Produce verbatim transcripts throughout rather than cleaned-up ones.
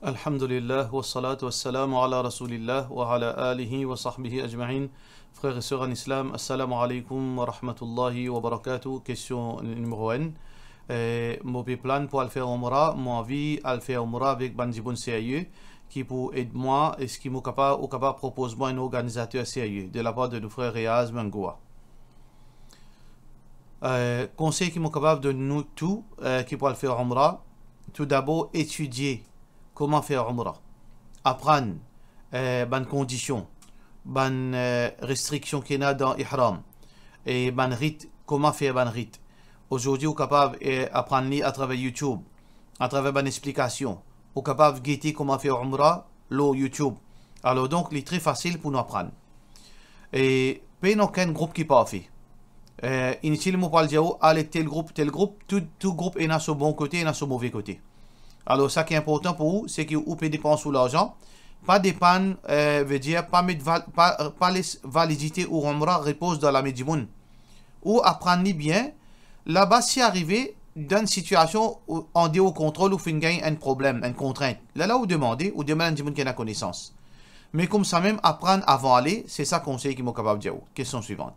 Alhamdulillah, wassalatu wassalamu ala rasoulillah, wa ala alihi wa sahbihi ajmain. Frer e ser an Islam, assalamu alaikum wa rahmatullahi wa barakatuh. Kestion nimero enn. Eh, mo pe plan pou al fer Umra, mo anvi al fer Umra avek bann dimoun serye ki pou ed mwa. Eski mo kapav, ou kapav propoz mwa enn organizater serye, de lapar de nou frer Reaz Mangoua? Eh, konsey ki mo kapav donn nou tou, eh, ki pou al fer Umra, toudabor etidie kouma fer Umra, aprann, eh, bann kondision, bann, eh, restriksion ki ena dan ihram, e bann rit, kouma fer bann rit. Ozordi ou kapav, eh, aprann li atraver YouTube, atraver bann explikasion. Ou kapav gete kouma fer Umra lor YouTube. Alor donk, li tre fasil pou nou aprann. E pena okenn group ki parfe. Eh, initil mo pou al dir ou, ale tel group, tel group, tou, tou group ena so bon kote, ena so move kote. Alor, sa ki inportan pou ou, se ki ou pe depans ou larzan, pa depann, eh, vedir, pa met val-, pa, pa les validite ou Umra repoz dan lame dimoun. Ou aprann li bien, laba si arive, dan enn sitiasion ou, andeor ou kontrol, ou finn gagn enn problem, enn kontrint. Lerla ou demande, ou demann enn dimoun ki ena konesans. Me koumsamem, aprann avan ale, se sa konsey ki mo kapav dir ou. Kestion swivan.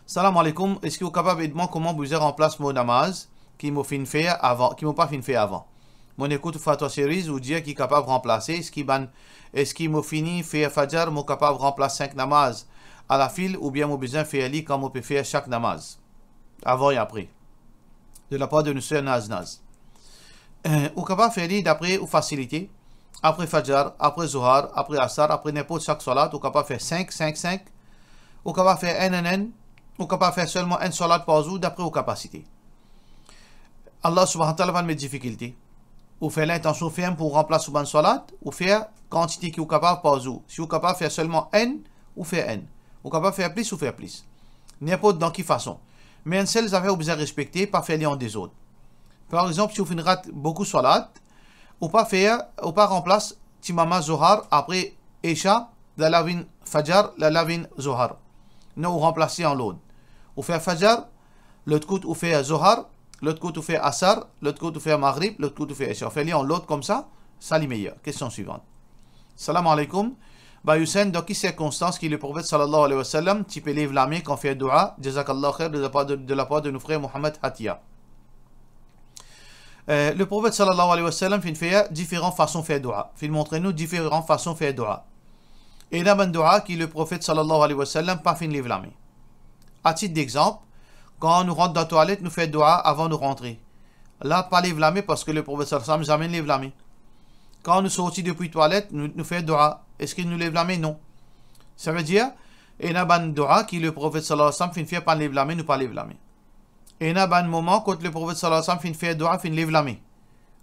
Salam aleykoum, eski ou kapav ed mwa kouma mo bizin ranplas mo namaz ki mo finn fer avan, ki mo pa finn fer avan? Mo'nn ekout ou Fatwa Series, ou dir ki kapav ranplase, eski bann, eski mo fini fer Fajar, mo kapav ranplas sink namaz alafil, oubien mo bizin fer li kan mo pe fer sak namaz, avan e apre? De lapar de nou ser Naz Naz. Eh, ou kapav fer li dapre ou fasilite. Apre Fajar, apre Zohar, apre Asar, apre ninport sak swalat, ou kapav fer sink, sink, sink. Ou kapav fer enn, enn, enn. Ou kapav fer selman enn swalat par zour, dapre ou kapasite. Allah Subhanahu wa Taala pa'nn met difikilte. Ou fer lintansion ferm pou ranplas ou bann swalat, ou fer kantite ki ou kapav par zour. Si ou kapav fer selman enn, ou fer enn. Ou kapav fer plis, ou fer plis. Ninport dan ki fason. Me enn sel zafer ou bizin respekte, pa fer li an dezord. Par exanp, si ou finn rat boukou swalat, ou pa fer, ou pa ranplas ti mama Zohar apre Esha, lerla vinn Fajar, lerla vinn Zohar. Non, ou ranplas li an lord. Ou fer Fajar, lot kout ou fer Zohar, lot kout ou fer Asar, lot kout ou fer Maghrib, lot kout ou fer Esha. Ou fer li an lord koumsa, sa li meyer. Kestion swivan. Salam aleykoum. Bayousèn, dan ki sirkonstans ki Leprofet sallallahu alayhi wa sallam ti pe lev lame kan fer doua? Jazakallah khair, de lapar de, de lapar de nou frer Mohamed Hatia. Eh, Leprofet sallallahu alayhi wa sallam finn fer diferan fason fer doua, finn montre nou diferan fason fer doua. Ena bann doua ki Leprofet sallallahu alayhi wa sallam pa finn lev lame. Atit dexanp, kan nou rant dan twalet, nou fer doua avan nou rantre. La, pa lev lame, parski Leprofet sallallahu alayhi wa sallam zame lev lame. Kan nou sorti depi twalet, nou, nou fer doua. Eski nou lev lame? Non. Savedir, ena bann doua ki Leprofet sallallahu alayhi wa sallam finn fer, pa lev lame, nou pa lev lame. Ena bann moman kot Leprofet sallallahu alayhi wa sallam finn fer doua, finn lev lame.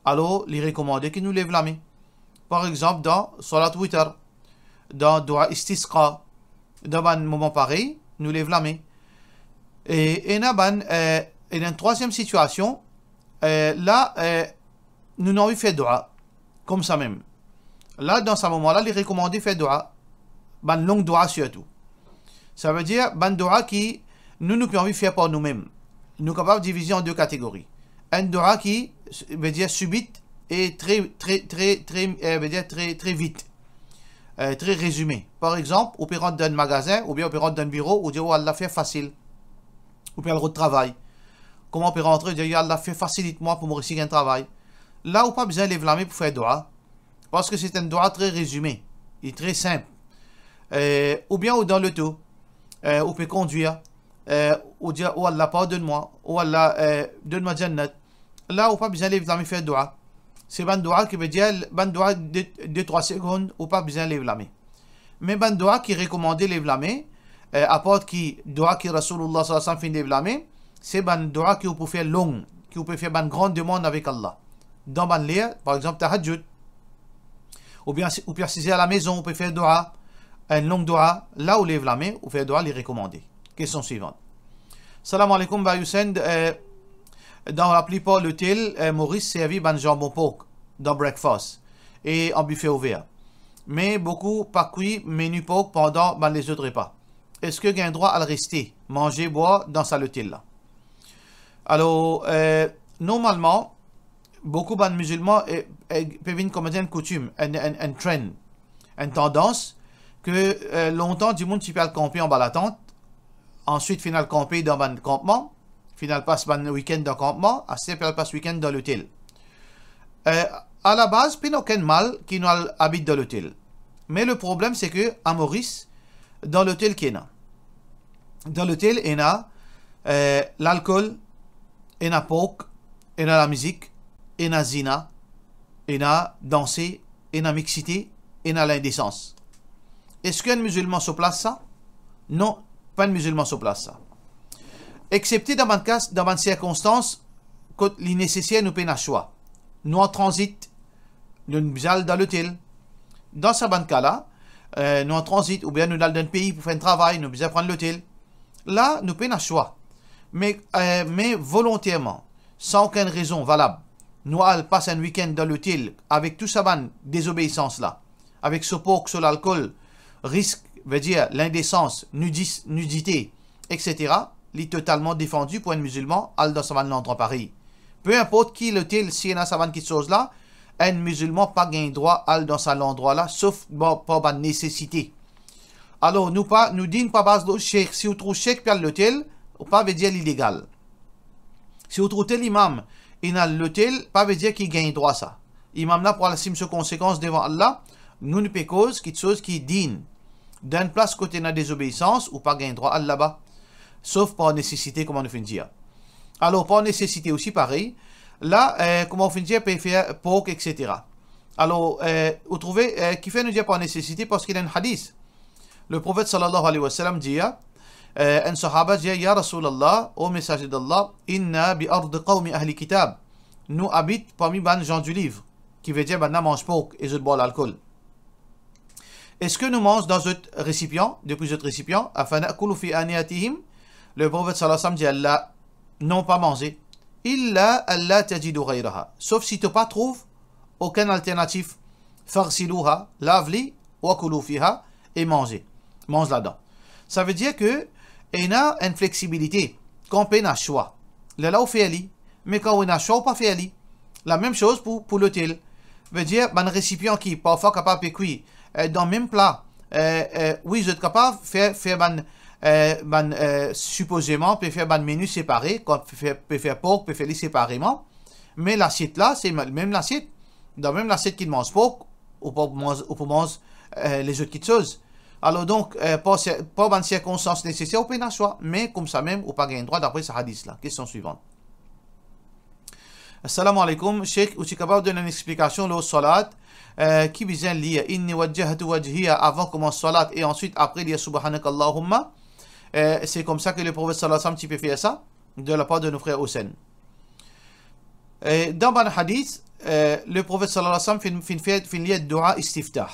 Alor, li rekomande ki nou lev lame. Par exanp, dan swalat witr, dan doua istisqa, dan bann moman parey, nou lev lame. E ena bann, eh, ena enn trwaziem sitiasion, eh, la, eh, nou, nou anvi fer doua, koumsamem. La, dan sa moman la, li rekomande fer doua, bann long doua sirtou. Savedir, bann doua ki nou, nou pe anvi fer par noumem. Nou kapav divize an de kategori. Enn doua ki, vedir, sibit e tre, tre, tre, tre, eh, vedir tre, tre vit, eh, tre rezime. Par exanp, ou pe rant dan enn magazin, oubien ou pe rant dan enn biro, ou dir, "O Allah, fer fasil." Ou pe al rod travay. Kouma ou pe rantre, ou dir, "Ya Allah, fer fasilit mwa pou mo resi gagn travay." La, ou pa bizin lev lame pou fer doua, parski se enn doua tre rezime, li tre sinp. Eh, oubien ou dan loto, eh, ou pe kondwir, eh, ou dir, "O Allah, pardonn mwa, o Allah, eh, donn mwa Jannat." La, ou pa bizin lev lame fer doua. Se bann doua ki vedir, bann doua de, de trwa segonn, ou pa bizin lev lame. Me bann doua ki rekomande lev lame, eh, apar ki doua ki Rasoulullah sallallahu alayhi wa sallam finn lev lame, se bann doua ki ou pou fer long, ki ou pe fer bann gran demann avek Allah. Dan bann ler, par exanp, tahajjud, oubien si, ou pe asize alamezon, ou pe fer doua, enn long doua, la ou lev lame, ou fer doua, li rekomande. Kestion swivan. Salam aleykoum, Bayousèn, eh, dan laplipar lotel, eh, Moris servi bann zanbon pork dan breakfast e an bife ouver. Me boukou pa kwi meni pork pandan bann lezot repa. Eski gagn drwa al reste, manze, bwar dan sa lotel la? Alor, eh, normalman, boukou bann mizilman, e, e, pe vinn kouma dir enn koutim, enn, enn, enn trend, enn tandans, ke, e, lontan dimoun ti pe al kanpe anba latant, answit finn al kanpe dan bann kanpman, finn al pas bann wikenn dan kanpman, aster pe al pas wikenn dan lotel. E, alabaz, pena okenn mal ki nou al abit dan lotel. Me le problem, se ke a Moris, dan lotel ki ena. Dan lotel ena, e, lalkol, ena pork, ena lamizik, ena zina, ena danse, ena mixite, ena lindesans. Eski enn mizilman so plas sa? Non, pa enn mizilman so plas sa. Exsepte dan bann ka, dan bann sirkonstans kot li neseser nou pena swa. Nou an tranzit, nou bizin al dan lotel. Dan sa bann ka la, e, nou an tranzit oubien nou al dan enn pei pou fer enn travay, nou bizin pran lotel. La, nou pena swa. Me, e, me volonterman, san okenn rezon valab, nou al pas enn wikenn dan lotel avek tou sa bann dezobeisans la, avek so pork, so lalkol, risk, vedir lindesans, nidis-, nidite, etsetera, li totalman defandi pou enn mizilman al dan sa bann landrwa parey. Pe inport ki lotel, si ena sa bann kiksoz la, enn mizilman pa gagn drwa al dan sa landrwa la, sof ba-, par bann nesesite. Alor, nou pa, nou dir nou pa baz lor sheikh. Si ou trouv sheikh pe al lotel, pa vedir li legal. Si ou trouv tel imam inn al lotel, pa vedir ki gagn drwa sa. Imam la pou al asim so konsekans devan Allah. Nou, nou pe koz kiksoz ki din. Dan enn plas kot ena dezobeisans, ou pa gagn drwa al laba, sof par nesesite, kouma nou finn dir. Alor, par nesesite osi parey. La, e, kouma ou finn dir, pe fer pork, etsetera. Alor, e, ou trouve, e, kifer nou dir par nesesite? Parski ena enn hadis. Le Profet sallallahu alayhi wa sallam dir, e, enn sahaba dir, "Ya Rasulallah, o Mesaze d'Allah, inna bi ardi qawmi ahli kitab." Nou abit parmi bann Jan di Liv, ki vedir bann la manz pork e zot bwar lalkol. Eski nou manz dan zot resipian, depi zot resipian, afa nakulu fi aniyatihim? Le Profet sallallahu alayhi wa sallam dir, "Allah, non, pa manze. Illa alla tajidu ghayraha." Sof si to pa trouv okenn alternatif. "Faghsiluha", lav li, "wa kulu fiha", e manze. Manz ladan. Savedir ke ena enn fleksibilite. Kan pena swa, lerla ou fer li. Me kan ou ena swa, ou pa fer li. Lamem soz pou, pou lotel. Vedir, bann resipian ki parfwa kapav pe kwi, e, dan mem pla, e, e, wi, zot kapav fer, fer bann, e, bann, e, sipozeman, pe fer bann meni separe, kan pe fer, pe fer pork, pe fer li separeman. Me lasiet la, se me-, mem lasiet. Dan mem lasiet ki manz pork, ou pou manz, ou pou manz, e, lezot kiksoz. Alor donk, e, par sir-, par bann sirkonstans neseser, ou pena swa. Me koumsamem, ou pa gagn drwa dapre sa hadis la. Kestion swivan. Assalamu alaikum, Sheikh, ou ti kapav donn enn explikasion lor salat, e, ki bizin lir Inni wajjahtu wajhiya avan koumans salat e answit apre lir Subhanakallahumma? E, se koumsa ke le Profet sallallahu alayhi wa sallam ti pe fer sa, de la par de nou frer Hossein. E, dan bann hadis, e, le Profet sallallahu alayhi wa sallam finn, finn fer, finn lir doua istiftah.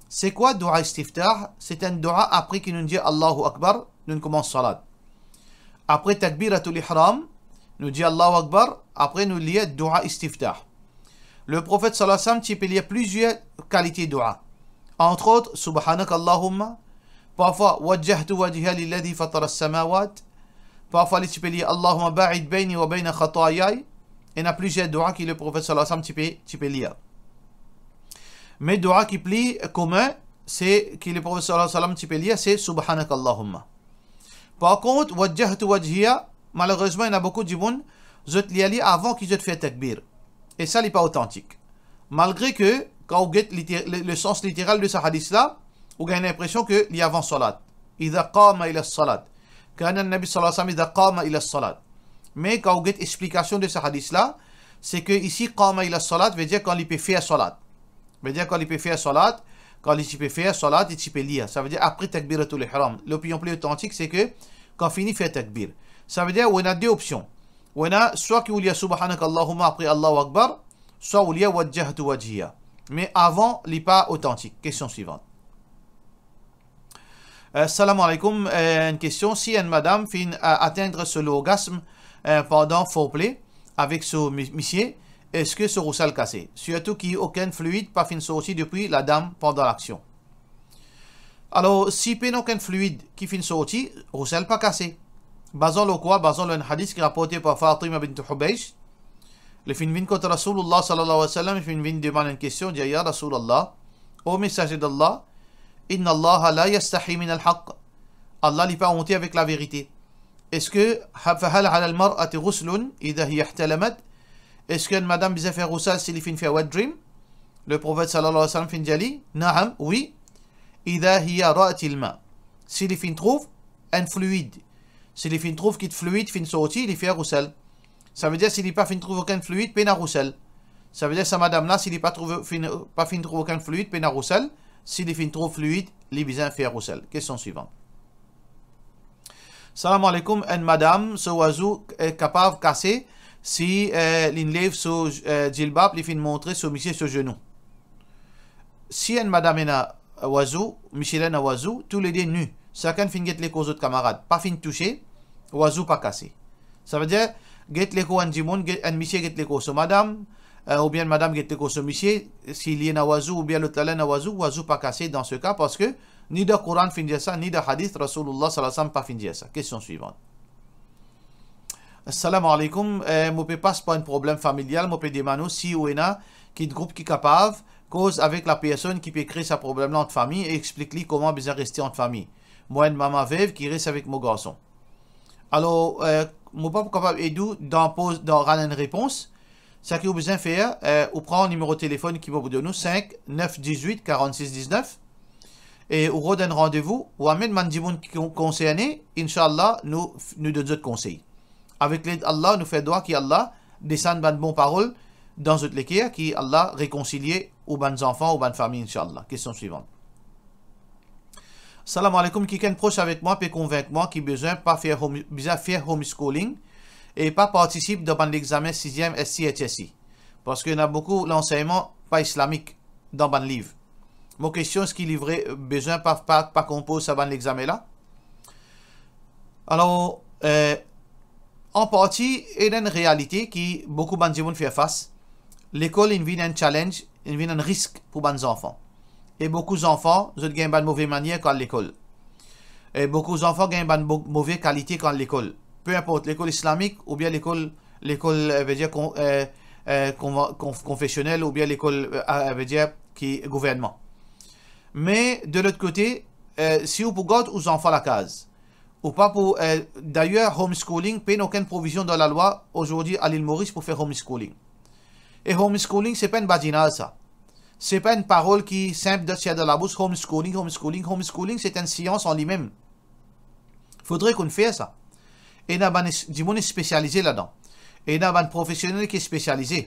Se kwa doua istiftah? Se enn doua apre ki nou dir Allahu Akbar, nou koumans salat. Apre takbiratul ihram, nou dir Allahu Akbar, apre nou lir doua istiftah. Le Profet sallallahu alayhi wa sallam ti pe lir plizier kalite doua. Entre autres, Subhanakallahumma, parfwa, Wajjahtu wajhiya lilladhi fatara as-samawat, parfwa li ti pe lir Allahumma ba'id bayni wa bayna khatayaya. Ena plizier doua ki le Profet sallallahu alayhi wa sallam ti pe, ti pe lir. Me doua ki pli komin, se ki le Profet sallallahu alayhi wa sallam ti pe lir, se Subhanakallahumma. Par kont, Wajjahtu wajhiya, malerezman, ena boukou dimoun, zot lir li avan ki zot fer takbir. E sa, li pa otantik. Malgre ke, kan ou get liter-, le, le sans literal de sa hadis la, ou gagn linpresion ke li avan salat. Idha qama ila salat. Kana Nabi sallallahu alayhi wa sallam idha qama ila salat. Me kan ou get explikasion de sa hadis la, se ke isi, qama ila salat, vedir kan li pe fer salat. Vedir kan li pe fer salat, kan li ti pe fer salat, li ti pe lir. Savedir apre takbiratul ihram. Lopinion pli otantik, se ke kan fini fer takbir. Savedir, ou ena de opsion. Ou ena swa ki ou lir Subhanakallahumma apre Allahu Akbar, swa ou lir Wajjahtu wajhiya. Me avan, li pa otantik. Kestion swivan. Euh, salam alaikum. Euh, enn kestion, si enn madam finn, euh, atenn so lorgasm, euh, pandan foreplay avek so mi-, misie, eski so roussel kase? Sirtou ki okenn fluid pa finn sorti depi ladam pandan laksion. Alor, si pena okenn fluid ki finn sorti, roussel pa kase. Bazan lor kwa? Bazan lor enn hadis ki raporte par Fatima bint Hubaysh, Li finn vinn kot Rasoulillah sallallahu alayhi wa sallam, li finn vinn demann enn kestion, dir, "Ya Rasoulillah, o Mesaze d'Allah, inna Allaha la yastahi minal haqq." Allah li pa onte avek laverite. Eski, "Fa hal alal mar'ati ghuslun idha hiya ihtalamat?" Eski enn madam bizin fer ghousl si li finn fer wet dream? Le Profet sallallahu alayhi wa sallam finn dir li, "Naam, wi, idha hiya ra'atil ma." Si li finn trouv enn fluid. Si li finn trouv ki fluid finn sorti, li fer ghousl. Savedir si li pa finn trouv okenn fluid, pena ghousl. Savedir sa madam la, si li pa trouv, finn, pa finn trouv okenn fluid, pena ghousl. Si li finn trouv fluid, li bizin fer ghousl. Kestion swivan. Salam aleykoum, enn madam, so wazou, eh, kapav kase si, eh, li'nn lev so, eh, jilbab, li finn montre so misie so zenou. Si enn madam ena wazou, misie la ena wazou, toulede ni, sakenn finn get lekor zot kamarad, pa finn touse, wazou pa kase. Savedir, get lekor enn dimoun, get, enn misie get lekor so madam, eh, oubien enn madam get lekor so misie, si li ena wazou oubien lot la ena wazou, wazou pa kase dan se ka, parski ni dan Koran finn dir sa, ni dan hadis Rasoulillah sallallahu alayhi wa sallam pa finn dir sa. Kestion swivan. Assalamu alaikum, eh, mo pe pas par enn problem familial, mo pe demann ou si ou ena ki group ki kapav koz avek lapersonn ki pe kre sa problem la ant fami e explik li kouma bizin reste ant fami. Mo enn mama vev ki res avek mo garson. Alor, eh, mo pa pou kapav ed ou dan poz, dan rann enn repons. Seki ou bizin fer, eh, ou pran nimero telefonn ki mo pou donn ou, sink nef diz-wit karant-sis diz-nef, e ou rod enn randevou, ou amenn bann dimoun ki kon-, konserne, inshallah, nou, nou donn zot konsey. Avek led Allah, nou fer dwa ki Allah desann bann bon parol dan zot leker, ki Allah rekonsilie ou bann zanfan, ou bann fami, inshallah. Kestion swivan. Salam alaikum, kikenn pros avek mwa pe konvink mwa ki bizin pa fer home, bizin fer homeschooling e pa partisip dan bann lexame siziem S C H S E, parski ena boukou lansegnman pa islamik dan bann liv. Mo kestion, eski li vre bizin pa, pa, pa konpoz sa bann lexame la? Alor, eh, an parti, ena enn realite ki boukou bann dimoun fer fas. Lekol inn vinn enn challenge, inn vinn enn risk pou bann zanfan. E boukou zanfan, zot gagn bann move manier kan al lekol. E boukou zanfan gagn bann bo-, move kalite kan al lekol. Pe inport, lekol islamik oubien lekol, lekol, eh, vedir kon-, eh, eh, konvan-, konf-, konfesionel oubien lekol, eh, a-, vedir ki gouvernman. Me de lot kote, eh, si ou pou gard ou zanfan lakaz, ou pa pou, eh, dayer, homeschooling, pena okenn provizion dan lalwa azordi a Lil Moris pou fer homeschooling. E homeschooling, se pa enn badinaz sa. Se pa enn parol ki sinp dan, sort dan labous, homeschooling, homeschooling, homeschooling, se enn sians an limem. Fodre konn fer sa. Ena bann es-, dimoun spesialize ladan. Ena bann profesionel ki spesialize.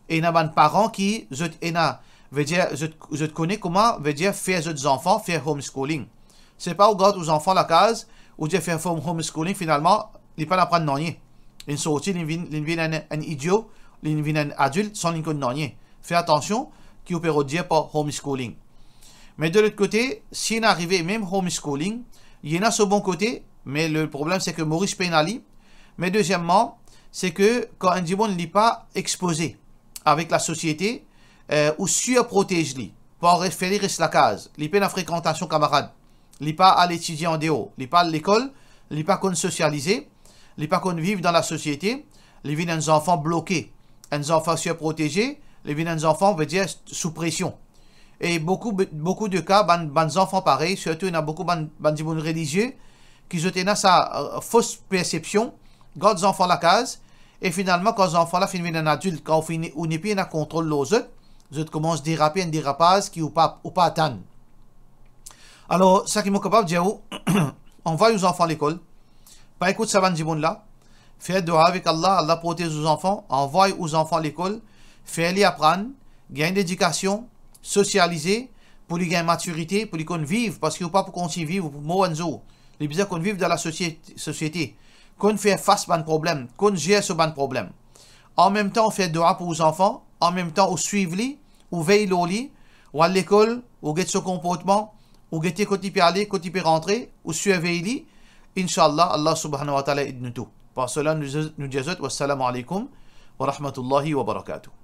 Ena bann paran ki zot ena, vedir, zot, zot kone kouma, vedir, fer zot zanfan fer homeschooling. Se pa ou gard ou zanfan lakaz, ou dir fer home-, homeschooling, finalman, li pa'nn aprann nanye. Linn sorti, linn vinn, linn vinn enn, enn idio, linn vinn enn adilt san linn konn nanye. Fer atansion ki ou pe rod dir par homeschooling. Me de lot kote, si inn arive mem homeschooling, li ena so bon kote, me le problem se ki Moris pena li. Me dezieman, se ki kan enn dimoun li pa expoze avek lasosiete, eh, ou sirprotez li, par re-, fer li res lakaz, li pena frekantasion kamarad, li pa al etidie andeor, li pa al lekol, li pa konn sosialize, li pa konn viv dan lasosiete, li vinn enn zanfan bloke, enn zanfan sirproteze, li vinn enn zanfan, vedir, sou presion. E boukou, boukou de ka, bann, bann zanfan parey, sirtou ena boukou bann, bann dimoun relizie, ki zot ena sa, eh, fos persepsion, gard zanfan lakaz, e finalman, kan zanfan la finn vinn enn adilt, kan ou finn, ou nepli ena kontrol lor zot, zot koumans derape enn derapaz ki ou pa, ou pa atann. Alor, seki mo kapav dir ou, anvway ou zanfan lekol, pa ekout sa bann dimoun la, fer dwa avek Allah, Allah protez ou zanfan, anvway ou zanfan lekol, fer li aprann, gagn ledikasion, sosialize, pou li gagn matirite, pou li konn viv, parski ou pa pou kontign viv, ou pou mor enn zour. Li bizin konn viv dan lasosie-, sosiete, konn fer fas bann problem, konn zer so bann problem. Anmemtan ou fer dwa pou ou zanfan, anmemtan ou swiv li, ou vey lor li, ou al lekol, ou get so konportman, ou gete kot li pe ale, kot li pe rantre, ou sirvey li. Inshallah, Allah subhanahu wa ta'ala ed nou tou. Par sela, nou, nou dir zot, wassalamu alaikum wa rahmatullahi wa barakatuh.